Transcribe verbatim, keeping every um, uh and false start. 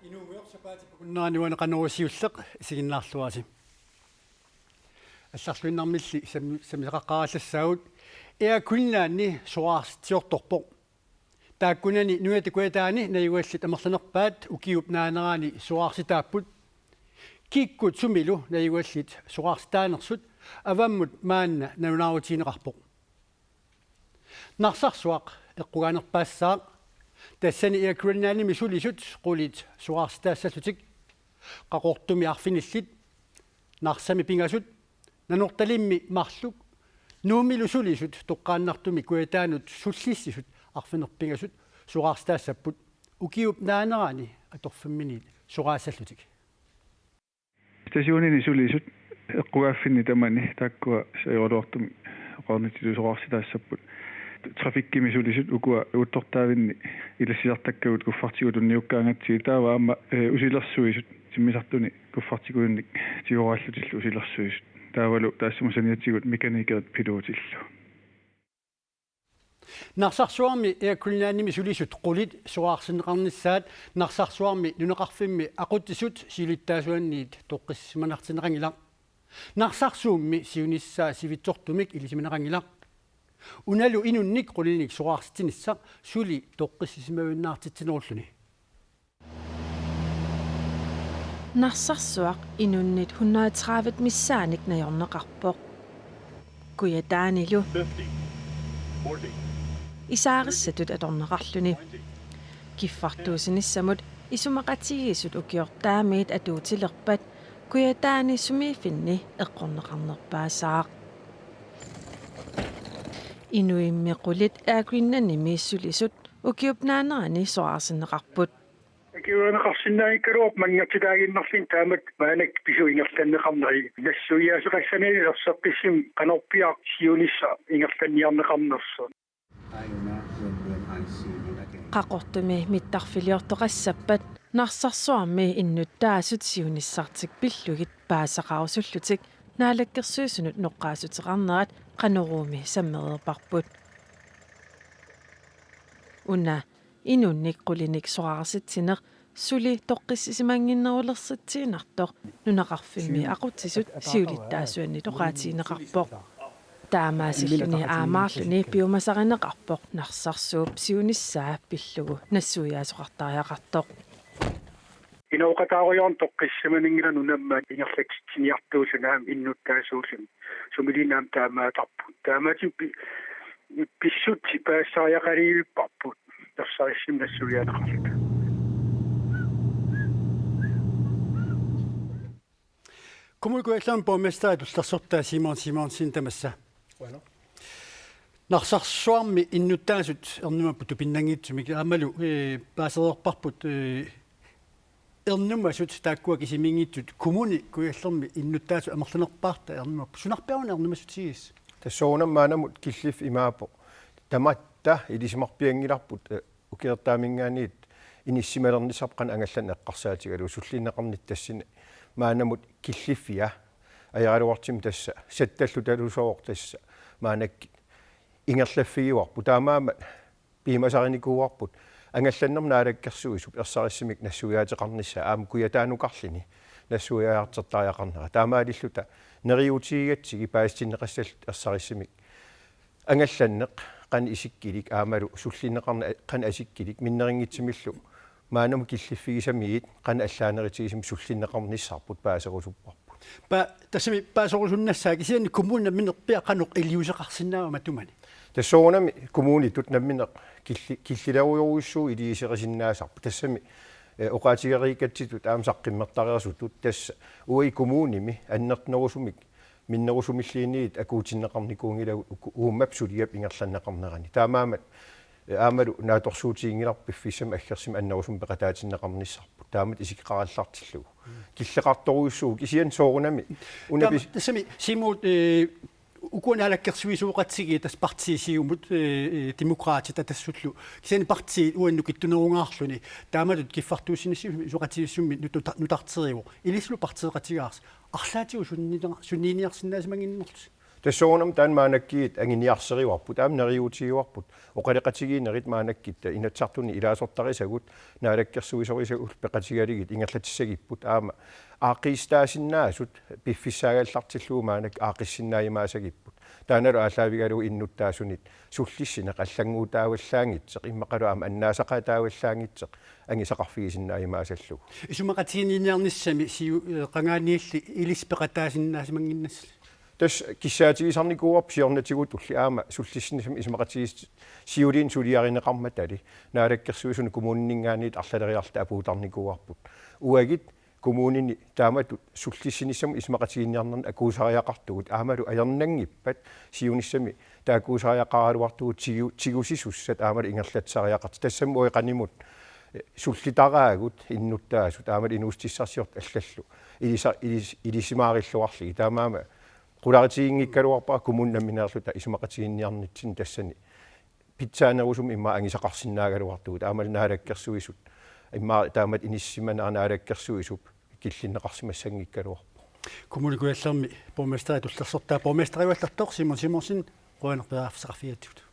Inuugujoq sapaatip akunnerani uani Qanorup siulleq isiginnaarluarisi. Allarluinnarmilli sam-, sammisaqaqqaarallassagut. Air Greenlandi soraarsitsisartorpoq. Taakkunani nunatta kujataani najugallit amerlanerpaat ukiup naanerani soraarsitaapput. Kikkut sumilu najugallit soraarsitaanersut avammut maanna nalunaarutigineqarpoq. Narsarsuaq eqqugaanerpaassaaq. Tassani Air Greenlandimi sulisut qulit soraarsitaassallutik. Qaqortumi arfinillit, Narsami pingasut, Nanortalimmi marluk, Nuummilu sulisut toqqaannartumik kujataanut sullissisut arfineq-pingasut soraarsitaassapput ukiup naanerani atorfimminit soraassallutik. Stationini sulisut eqqugaaffinni tamani taakkua sajoraluartumik oqarnitsitut soraarsitaassapput. Trafikkimi sulisut ukua uuttortaavinni ilassisartakkagut kuffartigut tunniukkaangatsigit, taava aamma, eh, usilersuisut timmisartuni kuffartikujunnik tigoraallutillu usilersuisut. Taavalu taassuma saniatigut mekanikerit pilotillu. Narsarsuarmi Air Greenlandimi sulisut qulit soraarsinneqarnissaat Narsarsuarmi nunaqarfimmi aqutsisut siulittaasuanniit toqqissisimanartinneqanngilaq. Narsarsuummi siunissaa sivitsortumik ilisimaneqanngilaq. Unalu inunnik qulinik soraarsitsinissaq suli toqqissisimajuinnaartitsinerulluni. Narsarsuaq inunnit hundrede tredive missaanik najorneqarpoq. Kujataanilu isaarissatut atorneqarluni. Kiffartuussinissamut isumaqatigiissut ukiortaamiit atuutilerpat Kujataani sumiiffinni eqqorneqarnerpaasaaq. Inuimmi qulit Air Greenlandimi sulisut ukiup naanerani soraarsinneqarput. Akiuerineqarsinnaanngikkaluarpoq manngertitaaginnarluni taamatut maannakkut pisut ingerlanneqarneri. Nassuiaasoqassanerit erseqqissumik qanorpiaq siunissaq ingerlanniarneqarnersoq. Qaqortumi mittarfiliortoqassappat Narsarsuarmi innuttaasut siunissartik pillugit paasisaqarusullutik Naalakkersuisunut noqqaassuteqarnerat Qanoruumi sammereerparput. Una inunnik qulinik soraarsitsineq suli toqqissisimannginnerulersitsiinnartoq nunaqarfimmi aqutsisut siulittaasuanniit oqaatigineqarpoq. Taamaasilluni aammaarluni piumasarineqarpoq Narsarsuup siunissaa pillugu nassuiaasoqartariaqartoq. Inooqataarujoorneq toqqissisimananngilaq nunammat ingerlatsitsiniartuulluni aamma innuttaasuulluni. Sumiluunniit aamma taamaattarput. Taamaattumik pi-, pissutsit paasisariaqalivipparput. Ersarissumik nassuiaaneqarluta. Kommune Kujallermi borgmesteri tullersortaa Simon Simonsen tamassa. Bueno. Narsarsuarmi innuttaasut ernumapput tupinnanngitsumik aammalu, eh, paasereerparput, eh, ernumasut taakkua kisimiinngitsut Kommune Kujallermi innuttaasut amerlanerpaartaat ernumapput. Sunarpiaruna ernumassutigisoq? Tassa soorunami maannamut killiffik imaappoq. Tamatta ilisimarpianngilarput, eh, ukiortaaminngaanniit inissisimalernissarput qanoq angallanneq eqqarsaatigalugu sullinneqarnissaq tassani maannamut killiffia ajornartorsiornermi tassa sattallutalusooq tassa maannakkut ingerlaffigivarput taamaammat piumasarinikuuarput angallannermut naalakkersuisup ersarissumik nassuiaateqarnissaa aamma kujataanukarluni nassuiaateqartariaqarnera taamaalilluta neriuutigigatsigit paasitinneqassalluta ersarissumik angallanneq qanoq isikkilik aammalu sullinneqarneq qanoq asikkilik minnerunngitsumillu maannamut killiffigisamiit qanoq allaanerutigisumik sullinneqarnissarput paaserusupparput. Pa-, tassami paaserusunnassaaq kisianni kommuni namminerpiaq qanoq iliuuseqarsinnaava matumani? Tassa soorunami kommunitut nammineq killi-, killilerujorujussuuvoq iliuuserisinnaasarput. Tassami, eh, oqaatigereerikkatsitut aamma saqqummertareersutut tassa uagut kommunimi annertunerusumik minnerusumilluunniit akuutinneqarnikuunngilagut uku-, uummap suliap ingerlanneqarnerani. Taamaammat, eh, aammalu naatsorsuutiginngilarput piffissami aggersumi annerusumik peqataatinneqarnissarput. Taamatut isikkoqarallartillugu. Killeqartorujussuuvoq kisianni soorunami. Una taama-, pis- tassami Siumut, eh, ukua naalakkersuisooqatigiit tassa partiit Siumut, eh, eh, Demokraatit tassullu. Kisianni partiit uannut nukittunerungaarluni. Taamatut kiffartuussinissamut isoqatigiissummi nututa-, nutarterivoq. Ilisulu partiiqatigaarsi. Arlaatigut sunniineqa-, sunniiniarsinnaasimanngikkallarlusi. Tassuunam taanna maannakkut anguniarsarivarput, aamma neriuutigivarput. Oqaloqatigiinnerit maannakkut Inatsisartuni ilaasortarisagut, naalakkersuisorisagullu peqatigalugit ingerlatissagipput, aamma aaqqiissutaasinnaasut piffissaagallartillugu maannakkut aaqqissinnaajumaasagipput. Taannalu aallaavigalugu innuttaasunit sullissineq allannguutaavallaanngitsoq, immaqalu aamma annaasaqaataavallaanngitsoq angisaqarfigisinnaajumaasallugu. Isumaqatiginninniarnissami siu-, eh, qangaaniilli ilissi peqataasinnaasimanginnassallugu. Tassa kissaatigisarnikuuarput siornatigutulli aamma sullissinissami isumaqatigiis-, siuliini suliarineqarmatali Naalakkersuisunut kommunininngaanniit arlaleriarluta apuuttarnikuuarput. Uagut kommunini taamatut sullissinissamut isumaqatiginninniarnerni akuusariaqartugut, aammalu ajornanngippat siunissami taakkuusariaqaraluartugut tigu-, tigusisussat aammalu ingerlatsisariaqartut. Tassami uagut qanimut, eh, sullitaraagut innuttaasut aammalu inuussutissarsiortut allallu ilisa-, ilis-, ilisimaarilluarlugit. Taamaammat qularitiginngikkaluarpara kommunit nammineerluta isumaqatiginninniarnitsinni tassani pitsaanerusumik immaqa angisaqarsinnaagaluartugut, aammalu Naalakkersuisut immaqa taamatut inissisimanera Naalakkersuisup killinneqarsimassanngikkaluarpoq. Kommune Kujallermi borgmesteri tullersortaa borgmesteriuallartoq Simon Simonsen, qujanaq periarfissaqarfigigatsigut.